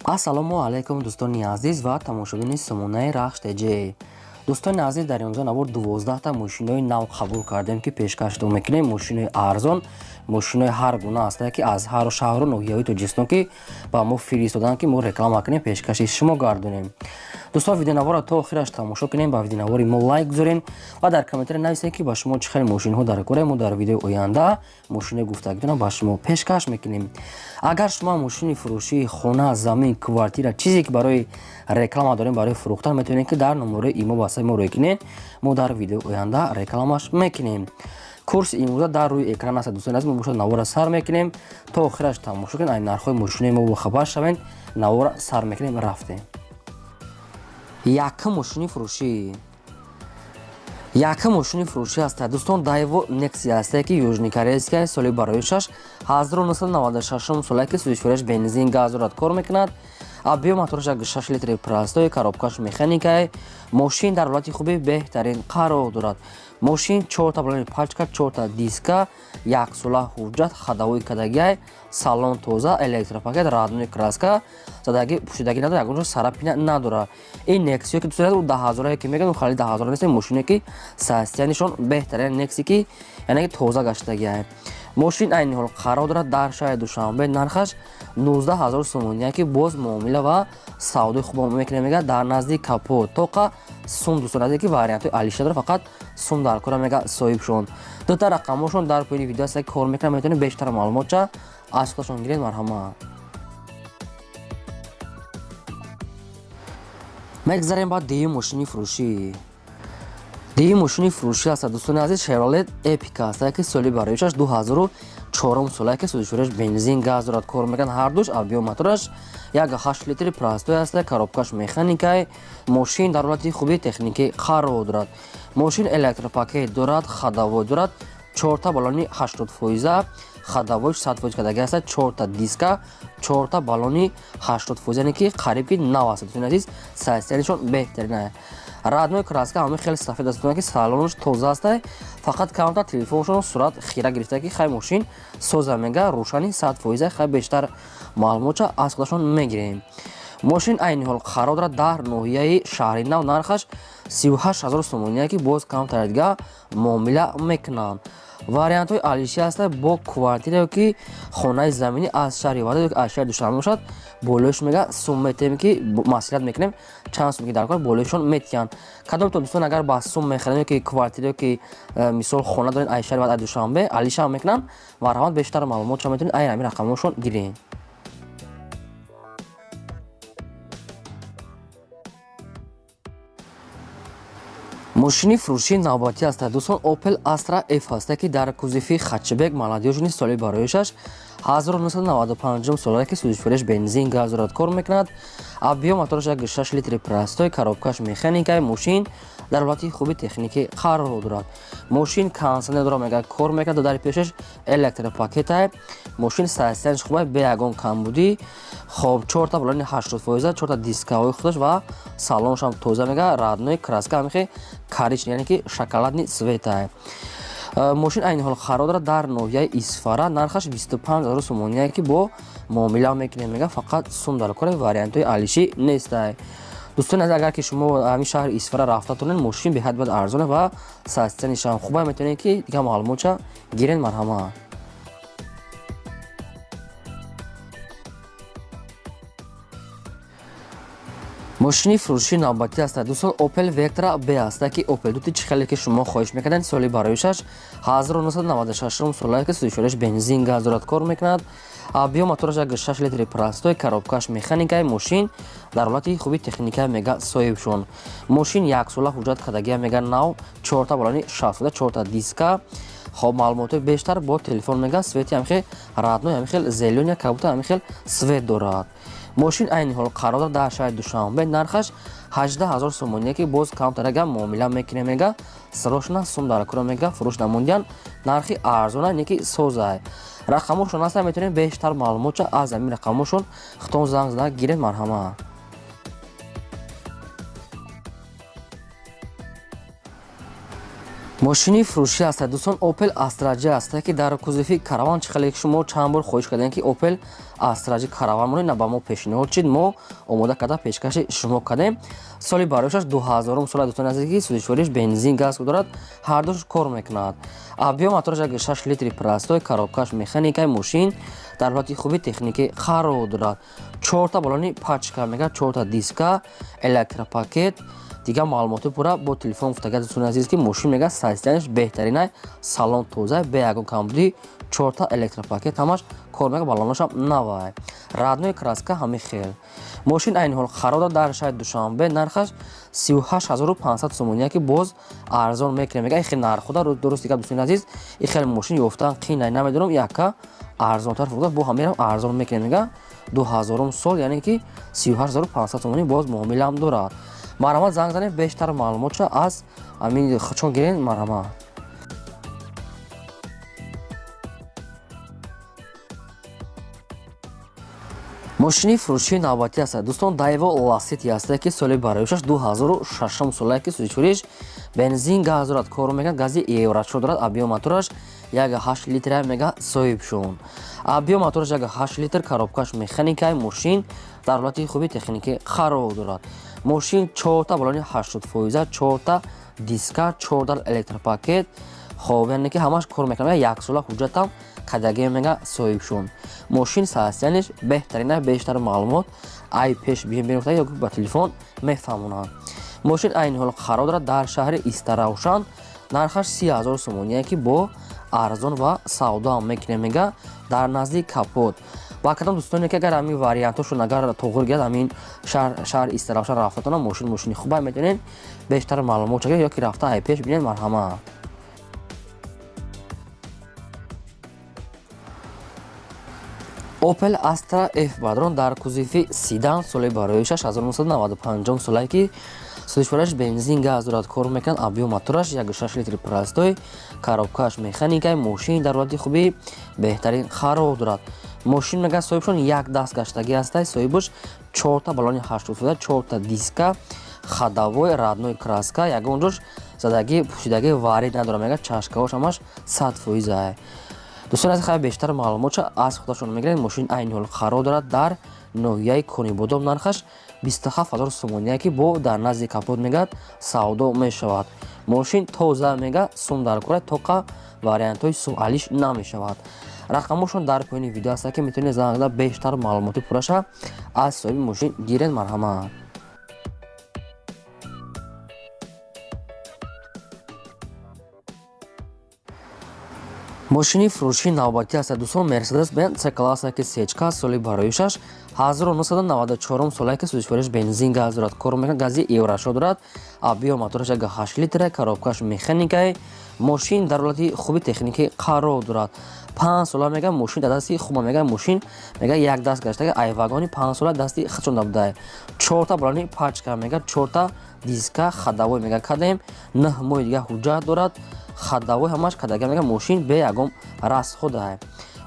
Ассалому алайкум, дӯстони азиз ва тамошобини сомонаи Рахш ТЖ. Дӯстони азиз, дар имрӯза навор 12та мошинои нав қабул кардем, ки пешкаштон мекунем. Мошинои арзон, мошинои ҳар гуна ҳастае, ки аз ҳар шаҳру ноҳияҳои Тоҷикистон ки ба мо фиристоданд, ки мо реклама кунем, пешкаши шумо гардонем. Дӯстон, видеонаворро то охираш тамошо кунем, ба видеонавори мо лайк гузорем ва дар комментария нависед, ки ба шумо чӣ хел мошинҳо дар кора. Мо дар видеои оянда мошинои гуфтагитонро ба шумо пешкаш мекунем. Агар шумо мошини фурӯшии, хона, замин, квартира, чизе ки барои реклама дорем, барои фурӯхтан, метавонед, ки дар номерои имо васаи мо рӯй кунед. Мо дар видеои оянда рекламаш мекунем. Курси имрӯза дар рӯи экран аст. Дӯстони азиз, мо бошад навора сар мекунем, то охираш тамошо кунед, ай нархҳои мошинои мо бохабар шавед. Навора сар мекунем, рафтем. Якум мошини фурӯшӣ, якум мошини фурӯшӣ аст, дӯстон, Дайво Нексия ҳастае, ки южнокорейская, соли бароишаш 1996 солае, ки сӯзишвориаш бензин, газ дорад, кор мекунад. Объём мотораш 6 литри простой, коробкаш механикае. Мошин дар ҳолати хуби беҳтарин қарор дорад. Мошин чорта балони пачка, чорта диска, яксола ҳуҷҷат, ходовой кадагиай, салон тоза, электропакет, родной краска задаги, пӯшидагӣ надорад, ягон ҷо царапина надорад. Ин Нексиё ки дӯст 10 ҳазорае ки мегӯянд, хали 10 ҳазора нест. Мошине ки состоянишон беҳтарин, Некси ки яъне ки тоза гаштагиай. Мошин айни ҳол қарор дорад дар шаҳри Душанбе, нархаш 19 000 сомония, ки боз муомила ва савдои хуб мекунем, мега. Дар назди капот тоқа сум, дӯстон азиз, ки вариантҳои алиша дорад, фақат сум дар кора, мега соҳибшон. Дута рақамҳошон дар поёни видео аст, ки кор мекунад, метавонед бештар маълумотча аз худашон гиред. Марҳамат. Мегзарем ба дуюм мошини фурӯшӣ. Дуюм мошини фурӯшӣ аст, дӯстони азиз, Шевролет Эпика аст, ки соли бароишаш 2004 солае, ки сӯзишвориаш бензин, газ дорад, кор мекунад ҳардуш. Объём мотораш 1,8 литри простой аст, коробкаш механикай. Мошин дар ҳолати хуби техникӣ қарор дорад. Мошин электропакет дорад, ходовой дорад, чорта баллони 80 фоиза, ходовой 100% кардаги аст, чорта диска, чорта баллони 80 фоиза, яъне ки қариб ки нав аст. Дӯстони азиз, состоянишон беҳтарин, родной краска, ҳамаи хеле сафед аст, ки салонаш тоза аст. Фақат камтар телефоншон сурат хира гирифта, ки хай мошин соза, мега, рӯшани 100%. Хай, бештар маълумотча аз худашон мегирем. Мошин айни ҳол қарор дорад дар ноҳияи Шаҳри Нав, нархаш 38 000 сомония, ки боз камтар дига муомила мекунанд. Вариантҳои алиши ҳаста бо квартира ки хонаи заминӣ аз шаҳри Ваҳдат ё аз шаҳри Душанбе бошад, болоиш мега сум метиҳем, ки маслиҳат мекунем, чанд сум ки дар кор, болоишон метиҳанд. Кадомтон, дӯстон, агар ба сум мехаред ё ки квартира ё ки мисол хона доред ай шаҳри Ваҳдат, Душанбе, алишаам мекунанд. Марҳамат, бештар маълумотша метавонед ай ҳамин рақамҳошон гиред. Мошини фурӯшии навбатӣ аст, дӯстон, Opel Astra F ҳаста, ки дар кузови хэтчбек, молодёжный, соли бароишаш 1995 солае, ки сӯзишвориаш бензин, газ дорад, кор мекунад. Объём мотораш 1,6 литри простой, коробкаш механикай. Мошин дар ҳолати хуби техникӣ қарор дорад. Мошин кондиционер дорад, мега, кор мекунад, дар пешаш электропакетай. Мошин состояниш хубай, бе ягон камбудӣ. Хоб, чорта балони 80%, чорта дискаҳои худаш ва салоншам тоза, мега, родной краска, ҳамихе коричневый, яъне ки шоколадный цветай. Мошин айни ҳол қарор дорад дар ноҳияи Исфара, нархаш 25 000 сомония, ки бо муомила мекунем, мега, фақат сум дар кора, вариантҳои алишӣ нестай. Дӯстони азиз, агар ки шумо ҳамин шаҳри Исфара рафта тонед, мошин беҳад бад арзона ва состоянишам хуба, метавонед, ки дига маълумотча гиред. Марҳамат. Мошини фурӯшии навбатӣ аст, дӯстон, Opel Vectra B аст, ки Opel дути чӣ хеле ки шумо хоҳиш мекардед, соли бароишаш 1996 солае, ки сӯзишвориаш бензин, газ дорад, кор мекунад. Объём мотораш 1,6 литри простой, коробкаш механикай. Мошин дар ҳолати хуби техника, мега соҳибшон. Мошин яксола ҳуҷҷат кардагия, мега, нав, чорта балони 60, чорта диска. Хоб, маълумотҳои бештар бо телефон, мега. Цвети ҳамихел родной, ҳамихел зелёный, как будто ҳамихел цвет дорад. Мошин айни ҳол қарор дорад дар шаҳри Душанбе, нархаш 18 000 сомония, ки боз камтарага муомила мекунем, мега. Срочно сум дар кора, мега, фурӯш намондиян. Нархи арзона, не ки созай. Рақамҳошон ҳаста, метавонед бештар маълумотча аз ҳамин рақамҳошон худтон занг зада гиред. Марҳамат. Мошини фурӯшӣ аст, дӯстон, Opel Astra J аст, ки дар кузови Караван. Чӣ хеле шумо чанд бор хоҳиш кардем, ки Opel Astra J Караван монед, на ба мо пешниҳод шид, мо омода карда пешкаши шумо кардем. Соли бароишаш 2000 сола, дӯстони азиз, ки сӯзишвориш бензин, газ дорад, ҳардуш кор мекунад. Объём мотораш 6 литри простой, коробкаш механикаи. Мошин дар ҳолати хуби техникӣ қарор дорад. Чорта балони пачка мега, чорта диска, электропакет. Дигар маълумоти пурра бо телефон гуфтага, дӯстони азиз, ки мошин мега состоянияш беҳтаринай, салон тоза, бе ягон камбудӣ, чорта электропакет, ҳамаш кор мега, балонашам навай, родной краска, ҳами хел. Мошин айни ҳол қарор дар шаҳри Душанбе, нархаш 38 500 сомония, ки боз арзон мекунем мега. Ихел нархода, дуруст дигар, дӯстони азиз, ихел мошин ёфтан қинай, намедонам, яка арзонтар фурӯхта, бо ҳамерам арзон мекунем мега. 2000 сол, яъне ки 38 500 сомонӣ, боз муомилаам дорад. Марҳамат, занг занед, бештар маълумотша аз ҳамин чон гирен. Марҳамат. Мошини фурӯшии навбатӣ аст, дӯстон, Daewoo Lacetti аст, ки соли бароишаш 2006 солае, ки сӯзишвориш бензин, газ дорад, кор мекунад, гази евро 4 дорад. Объём мотораш 1,8 литра мега, соҳиб шуд. Объём мотораш 1,8 литр, коробкаш механикаи. Мошин дар ҳолати хуби техникӣ қарор дорад. Мошин чорта балони 80 фоиза, чорта диска, чорта электропакет. Хоб, яъне ки ҳамаш кор мекунад, яксола ҳуҷҷатам кадаге мега, соҳиб шуд. Мошин состоянияш беҳтарина. Бештар маълумот ай пеш бинуфта ё ба телефон мефаҳмонанд. Мошин айни ҳол қарор дорад дар шаҳри Истаравшан, нархаш 30 000 сомоние, ки бо арзон ва савдоам мекунем мега, дар назди капот. Ва кадом дӯстоне ки агар ҳамин вариантошон агар тоғир гирад, ҳамин шаҳри Истаравшан рафтатона, мошин мошини хуба, метавонед бештар маълумот чага ё ки рафта ай пеш бинед. Марҳамат. Opel Astra F бадрон дар кузови седан, соли бароишаш 1995 солае, ки сӯзишвораш бензин, газ дорад, кор мекунад. Объём мотораш 1,6 литри простой, коробкаш механикаи. Мошин дар ҳолати хуби беҳтарин қарор дорад. Мошин мега, соҳибшон як даст гаштагӣ ҳастай. Соҳибаш чорта балони 80 фоиза, чорта диска, ходовой родной краска, ягон ҷош задагӣ, пӯшидагӣ варид надорад мега, чашкаҳош ҳамаш 100 фоиза. Дӯстон аз хай бештар маълумотша аз худашон мегиред. Мошин айни ҳол қарор дорад дар ноҳияи Конибодом, нархаш 27 000 сомония, ки бо дар назди капот мегӯяд, савдо мешавад. Мошин тоза мега, сум дар кора, тоқа вариантҳои сум алиш намешавад. Рақамошон дар поёни видео аст, ки метавонед занг зада бештар маълумоти пурраша аз соҳиби мошин гиред. Марҳамат. Мошини фурӯшии навбатӣ аст, дӯстон, Мерседес Бенз С класса, ки сечка, соли бароишаш 1994 солае, ки сӯзишвориш бензин, газ дорад, кор мекунад, гази евро 4 дорад. Объём мотораш 1,8 литра, коробкаш механикаи. Мошин дар ҳолати хуби техникӣ қарор дорад. 5 сола мега мошин дар дасти хуба мега. Мошин мега як даст гаштага, ай вагони 5 сола дасти худшон набудае. Чорта балони пачка мега, чорта диска, ходовой мега кардем, 9 моҳи дига ҳуҷҷат дорад, ходовой ҳамаш кадага мега. Мошин бе ягон расходае.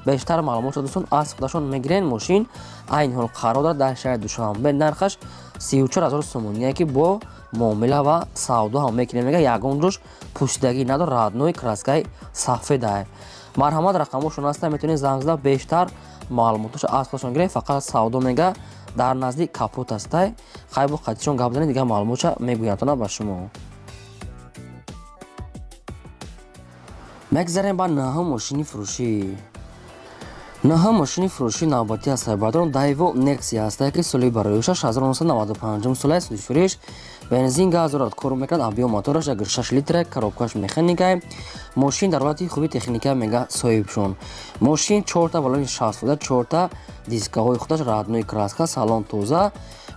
Бештар маълумотро, дӯстон, аз худашон мегирен. Мошин айни ҳол қарор дорад дар шаҳри Душанбе, нархаш 34 000 сомоние, ки бо муомила ва савдо ҳам мекунем мега. Ягон ҷош пӯшидагӣ надор, родной краскаи сафедае. Марҳамат, рақамошон ҳаста, метавонед занг зада бештар маълумотошо аз худашон гиред. Фақат савдо мега, дар назди капот ҳастай. Хай, бо қатишон гап занед, дигар маълумотша мегӯянд ба шумо. Мегзарем ба наҳум мошини фурӯшӣ. Наҳум мошини фурӯшӣ навбатӣ аст, бародарон, Daewoo Nexia ҳастае, ки соли бароишаш 1995 солаи, сӯзишвориш бензин, газ дорад, кор мекунад. Объём мотораш 1,6 литра, коробкаш механикай. Мошин дар ҳолати хуби техника мега, соҳибшон. Мошин чорта балони 60 фоиза, чорта дискаҳои худаш родной краска, салон тоза.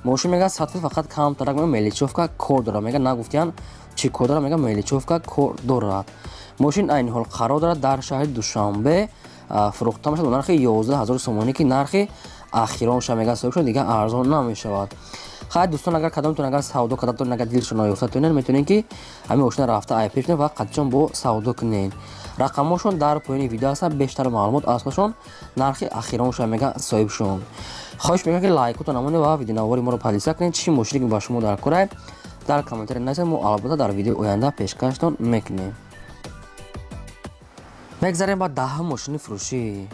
Мошин мега 100 фоиз, фақат камтарак мелочёвка кор дорад мега, нагуфтиян чӣ кор дорад мега, мелочёвка кор дорад. Мошин айни ҳол қарор дорад дар шаҳри Душанбе, фурӯхта мешавад бо нархи 11 000 сомонӣ, ки нархи ахиронша мега, соҳиб шуд, дигар арзон намешавад. Хай, дӯстон, агар кадомтон агар савдо кардатон, агар дилшон наёфта тонед, метавонед ки ҳамин мошина рафта ай пеш ва қатишон бо савдо кунед. Рақамҳошон дар поёни видео ҳастанд, бештар маълумот аз худашон, нархи ахиронша мега, соҳибшон. Хоҳиш мекунам, ки лайкотон намонед ва видеонавори моро подписка кунед. Чӣ мошине ки ба шумо дар кора, дар комментария нависед, мо албатта дар видеои оянда пешкаштон мекунем. Мегзарем ба 10-ум мошини фурӯшӣ.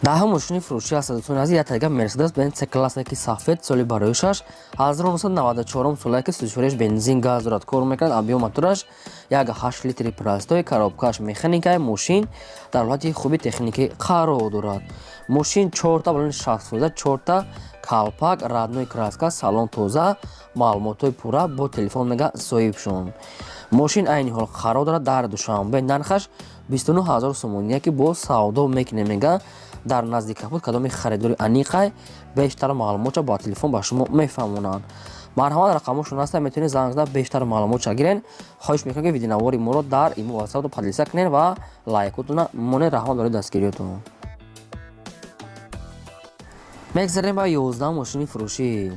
10-ум мошини фурӯшӣ аст, дӯстони азиз, як тайга Мерседес Бенз С класса, ки сафед, соли бароишаш 1994 солае, ки сӯзишвориаш бензин, газ дорад, кор мекунад. Объём мотораш 1,8 литри простой, коробкаш механикаи. Мошин дар ҳолати хуби техникӣ қарор дорад. Мошин чорта балони 60%, чорта калпак, родной краска, салон тоза. Маълумотҳои пурра бо телефон мега соҳибшон. Мошин айни ҳол қарор дорад дар Душанбе, нархаш 29 ҳазор сомоние, ки бо савдо мекунем, мега. Дар назди капот кадоми харидори аниқай, бештар маълумотша ба телефон ба шумо мефаҳмонанд. Марҳамат, рақамошон ҳаста, метавонед занг зада, бештар маълумотша гирен. Хоҳиш мекунам, ки видеонавори моро дар имо, ватсапто поделиться кунед ва лайкотона монед. Раҳмат барои дастгириётон. Мегзарем ба 11 мошини фурӯшӣ.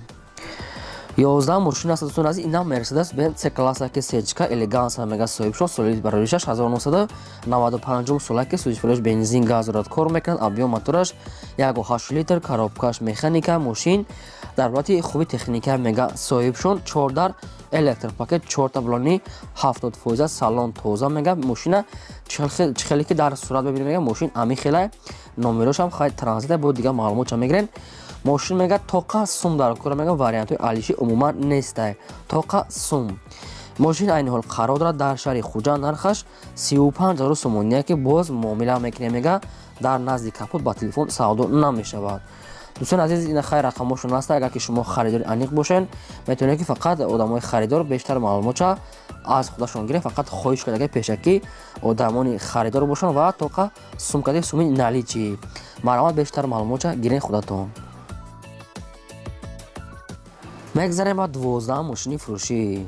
11 мошин аст, дӯстони азиз, инам Мерседес Бенз С класса, ки сечка элеганса, мега соҳибшон. Соли бароришаш 1995 сола, ки сӯзишвориаш бензин, газ дорад, кор мекунад. Объём мотораш 1,8 литр, коробкаш механика. Мошин дар ҳолати хуби техника, мега соҳибшон. Чордар электропакет, чорта балони 70%, салон тоза, мега. Мошина чӣ хеле ки дар сурат мебинем, мега, мошин ами хелай. Номерошам хай транзита, бо дигар маълумотша мегирем. Мошин, мега, тоқа сум дар кора, мега, вариантҳои алиши умуман нестай, тоқа сум. Мошин айни ҳол қарор дорад дар шаҳри Хуҷанд, нархаш 35 ҳазору сомоние, ки боз муомила мекунем, мега. Дар назди капот ба телефон савдо намешавад. Дӯстони азиз, ина хайр, рақамошон аст. Агар ки шумо харидори аниқ бошед, метавонед, ки фақат одамои харидор бештар маълумотша аз худашон гиред. Фақат хоҳиш кард, агар пешакӣ одамони харидор бошанд ва тоқа сумкади суми наличи. Марҳамат, бештар маълумотша гиред худатон. Мегзарем ба 12 мошини фурӯшӣ.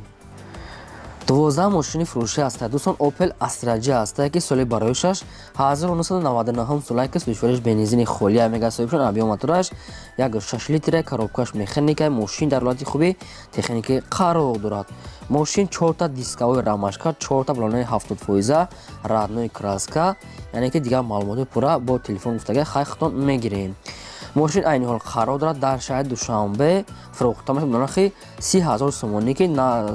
12 мошини фурӯшӣ аст, дӯстон, Опел Астра Ҷ аст, ки соли бароишаш 1999 солае, ки сӯзишвориш бензини холия, мега соҳибшон. Объём мотораш 1,6 литре, коробкаш механика. Мошин дар ҳолати хуби техникӣ қарор дорад. Мошин чорта дисковой рамашка, чорта балонаи 70%, родной краска, яъне ки дигар маълумоти пурра бо телефон гуфтага хай худтон мегирем. Мошин айни ҳол қарор дорад дар шаҳри Душанбе, фурӯхта мешавад ба нархи 30 000 сомонӣ, ки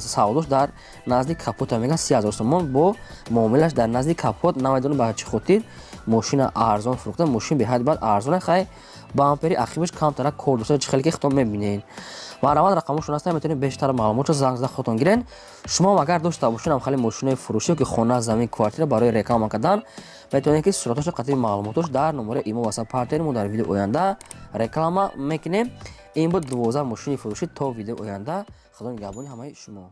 савдош дар назди капота, мега, 30 000 сомон бо муомилаш дар назди капот. Намедонам, ба чӣ хотир мошина арзон фурӯхта. Мошин беҳад бад арзона. Хай, бампери ақибаш камтарак кор дошта, чӣ хеле ки худтон мебинед. Марҳамат, рақамошон ҳаста, метавонед бештар маълумотро занг зада, худтон гирен. Шумо агар дошта бошед ам хеле мошинои фурӯшӣ, ки хона, замин, квартира барои реклама кардан, метавонед, ки суратошо қатъи маълумотош дар номераи имо, ватсап партнери мо, дар видеои оянда реклама мекунем. Ин буд 12 мошини фурӯшӣ. То видеои оянда, Худо нигаҳбони ҳамаи шумо.